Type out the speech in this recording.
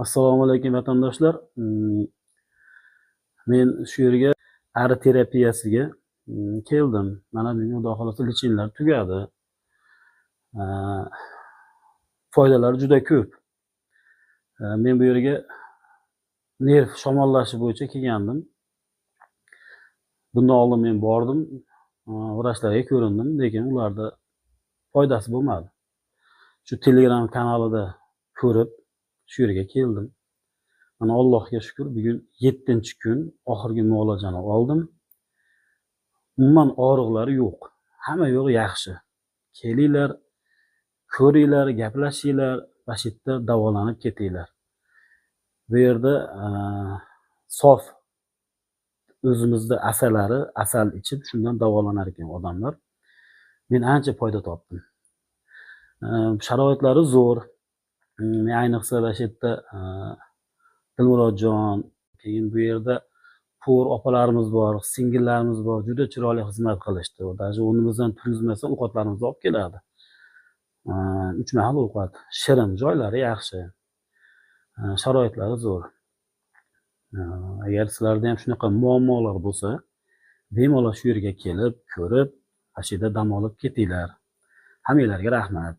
Assalomu alaykum, vatandoshlar. Men shu yerga ari terapiyasiga keldim. Mana bugun, Xudo xohlasa, лечения lar tugadi. Foydalari juda ko'p. Men bu yerga nerv shamollashi bo'yicha kelgandim. Bundan oldin men bordim, vrachlarga ko'rindim, lekin ularda foydasi bo'lmadi. Shu Telegram kanalida ko'rib shu yerga keldim. Mana, Allohga shukur, bugun 7-kun, oxirgi muolajani oldim. Umuman og'riqlari yo'q. Hamma yo'g'i yaxshi. Kelinglar, ko'ringlar, gaplashinglar, va shu yerda davolanib ketinglar. Bu yerda sof o'zimizda asalari, asal ichib, shundan davolanar ekan odamlar. Men ancha foyda topdim. Sharoitlari zo'r. Ayniqsa mana shu yerda Dilmurodjon, keyin bu yerda повар opalarimiz bor, singillarimiz bor, juda chiroyli xizmat qilishdi. Даже o'rnimizdan turgizmasdan ovqatlarimizni olib keladi. Uch mahal ovqat, shirin, joylari yaxshi. Sharoitlari zo'r. Agar sizlarda ham shunaqa muammolar bo'lsa, bemalol shu yerga kelib, ko'rib, ana shu yerda dam olib ketinglar. Hammanglarga rahmat.